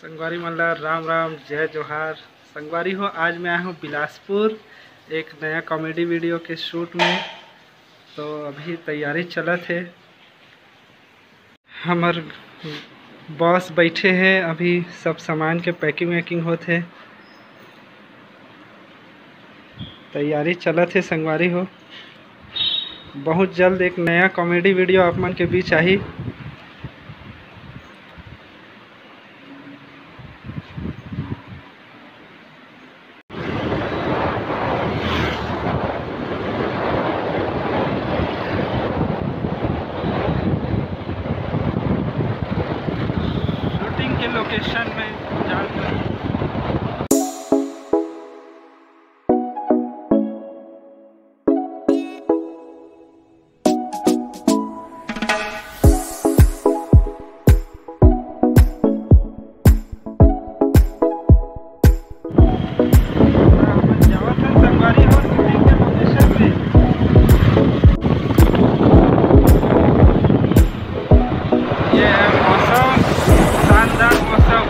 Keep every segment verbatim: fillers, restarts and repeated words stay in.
संगवारी मन ला राम राम, जय जोहार। संगवारी हो, आज मैं आया हूँ बिलासपुर एक नया कॉमेडी वीडियो के शूट में। तो अभी तैयारी चलत हे, हमर बॉस बैठे हैं, अभी सब सामान के पैकिंग वैकिंग होत हे। तैयारी चलत हे संगवारी हो, बहुत जल्द एक नया कॉमेडी वीडियो आप मन के बीच आही। शूटिंग के लोकेशन में जाकर ये है मौसम, शानदार मौसम।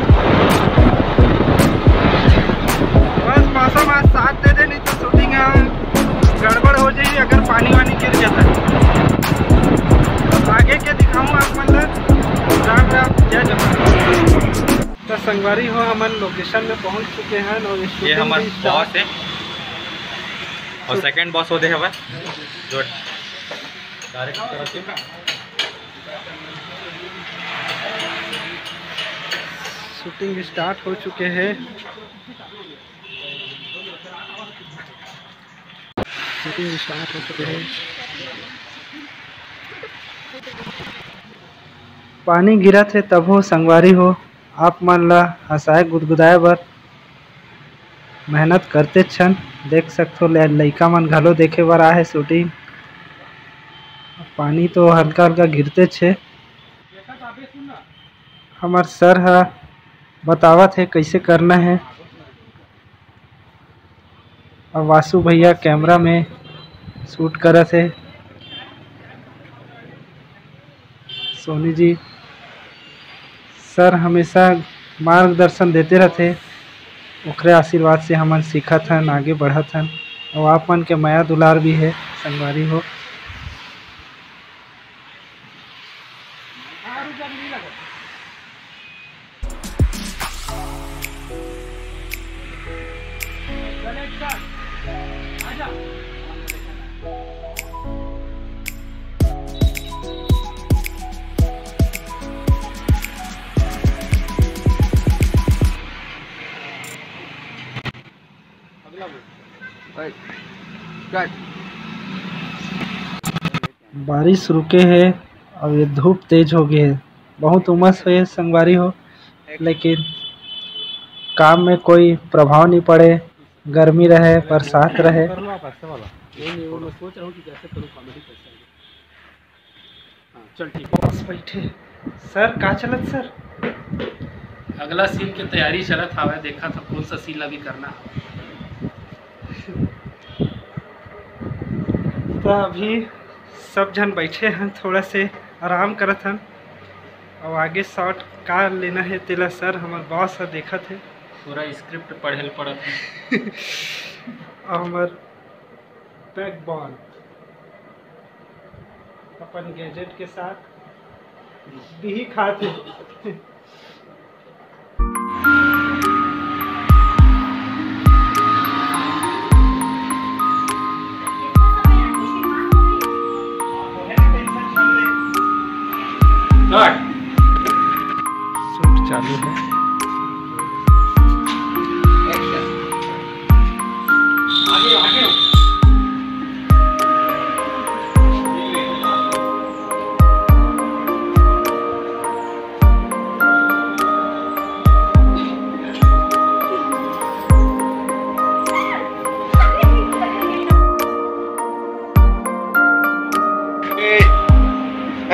बस मौसम आज साथ दे दे, नहीं तो शूटिंग है गड़बड़ हो जाही अगर पानी वानी गिर जाता है। तो आगे के दिखाऊँ आप मन ला। राम राम, जय जगन्नाथ। तो संगवारी हो, हमन लोकेशन में पहुंच चुके हैं और ये ये शूटिंग हमार भी स्टार्ट बॉस है और सेकंड बॉस होते हवे जो डायरेक्ट करत हे। शूटिंग स्टार्ट हो चुके हैं। शूटिंग स्टार्ट हो चुके हैं। पानी गिरत हे तभो संगवारी हो, आप मन ला हंसाए गुदगुदाए बर मेहनत करते छन। देख सकथो ले-, लइका मन घलो देखे बर आए हे शूटिंग। पानी तो हल्का हल्का गिरते छे। हमर सर ह बतावत हे कैसे करना है। अब वासु भैया कैमरा में शूट करत हे। सोनी जी सर हमेशा मार्गदर्शन देते रहथे, ओकरे आशीर्वाद से हमन सीखत हन, आगे बढ़त हन। और आप मन के मया दुलार भी है संगवारी हो। बारिश रुके हे और ये धूप तेज हो गए हे। बहुत उमस हे संगवारी हो, लेकिन काम में कोई प्रभाव नहीं पड़े, गर्मी रहे, बरसात रहे। हाँ, चल ठीक है। बस बैठे। सर, का चलत सर? अगला सीन के तैयारी चलत हावय, देखा था कौन सा सीन अभी करना। तो अभी सब झन बैठे हैं, थोड़ा से आराम करत हन। और आगे शॉट का लेना है तेला सर, हमार बॉस ह देखत है। पूरा स्क्रिप्ट पढ़े ल पड़त है। और हमार बैकबोन अपन गैजेट के साथ बिही खात है। शूट चालू है।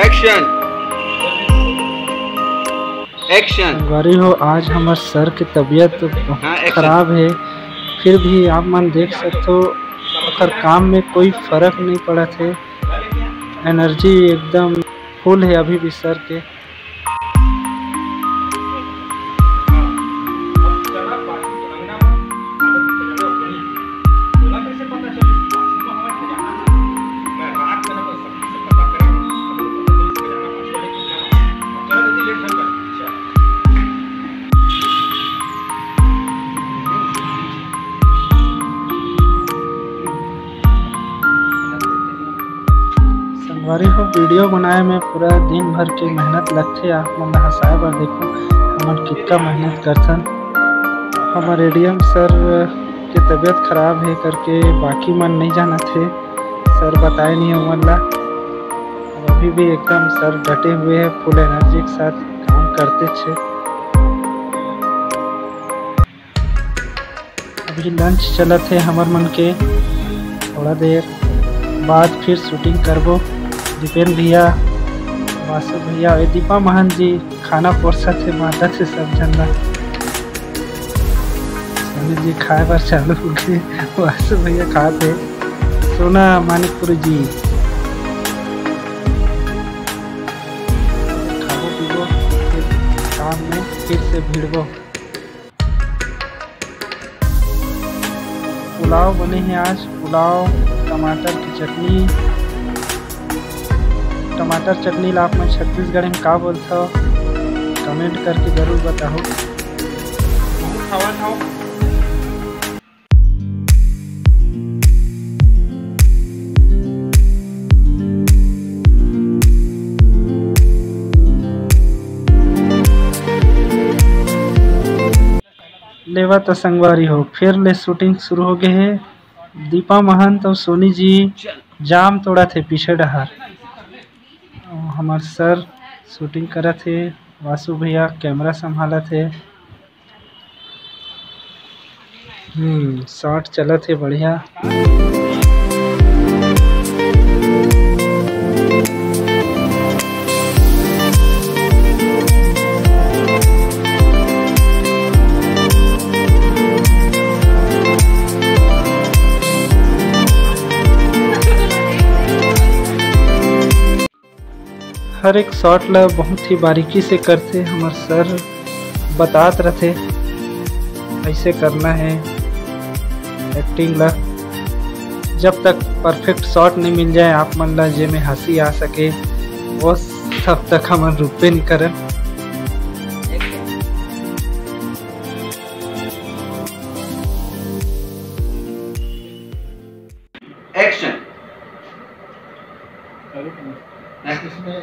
एक्शन। एक्शन। संगवारी हो, आज हमर सर के तबीयत बहुत हाँ, एक्शन। खराब है, फिर भी आप मन देख सकथो ओकर काम में कोई फर्क नहीं पड़त है। एनर्जी एकदम फुल है अभी भी सर के। अरे हो, वीडियो बनाए में पूरा दिन भर के मेहनत लगथे, आप मन ला हंसाए बर। देखो हमन कितना मेहनत करथन। हमर एडीएम सर के तबीयत खराब हे करके बाकी मन नहीं जानत हे, सर बताए नहीं हमन ला। अभी भी एकदम सर डटे हुए हैं, फुल एनर्जी के साथ काम करते छे। अभी लंच चलत हे हमर मन के, थोड़ा देर बाद फिर शूटिंग करबो। दीपेन भैया, वासु भैया, ए दीपा महंत जी खाना परोसत हे, बांटत हे सब झन ला। सोनी जी खाए बर चालू हो गए, वासु भैया खात हे। सोना मानिकपुरी जी, खाबो पीबो, फिर काम में फिर से भिड़बो। पुलाव बने हे आज, पुलाव, टमाटर की चटनी। टमाटर चटनी ला आप मन छत्तीसगढ़ी में का बोलथव, कमेंट करके जरूर बताओ। बहुत खावा खाओ। लेवा त संगवारी हो, फिर ले शूटिंग शुरू हो गए हे। दीपा महंत और सोनी जी जाम तोड़त हे पीछे डहार। और हमार सर शूटिंग करत हे, वासु भैया कैमरा संभालत हे। हम्म, शॉट चलत हे बढ़िया। हर एक शॉट ला बहुत ही बारीकी से करथे, हमर सर बतात रथे, ऐसे करना है एक्टिंग ला। जब तक परफेक्ट शॉट नहीं मिल जाए आप मन ला, जेमे हंसी आ सके, वो तब तक हमन रुकबे नहीं करन। एक्शन। अरे, इसमें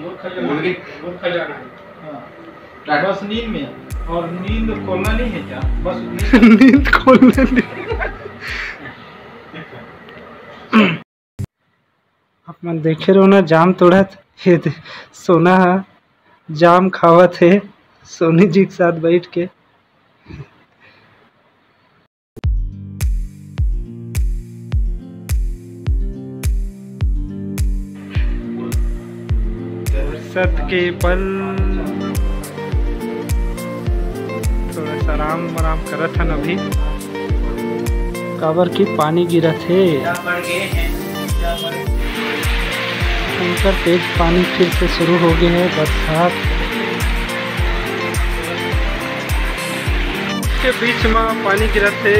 मूर्ख जाना, मूर्ख जाना है। हाँ। बस नींद में, और नींद खोलना नहीं है क्या? बस नींद नींद खोलना नहीं। आप मन देखे रहो ना, जाम तोड़त हे, सोना ह जाम खावत हे सोनी जी के साथ बैठ के। सत के पल, थोड़ा सा आराम आराम करत हन अभी, काबर कि पानी गिरत हे। उनकर तेज पानी फिर से शुरू हो गए है, बरसात के बीच में पानी गिरत हे।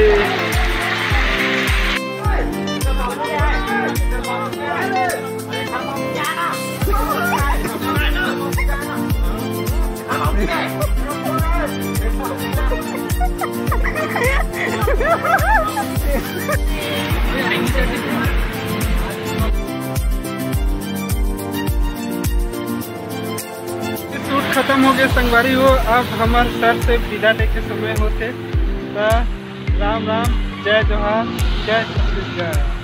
शूट खत्म हो गए संगवारी हो, अब हमार सर से विदा लेके समय होते। त राम राम, जय जोहार, जय छत्तीसगढ़।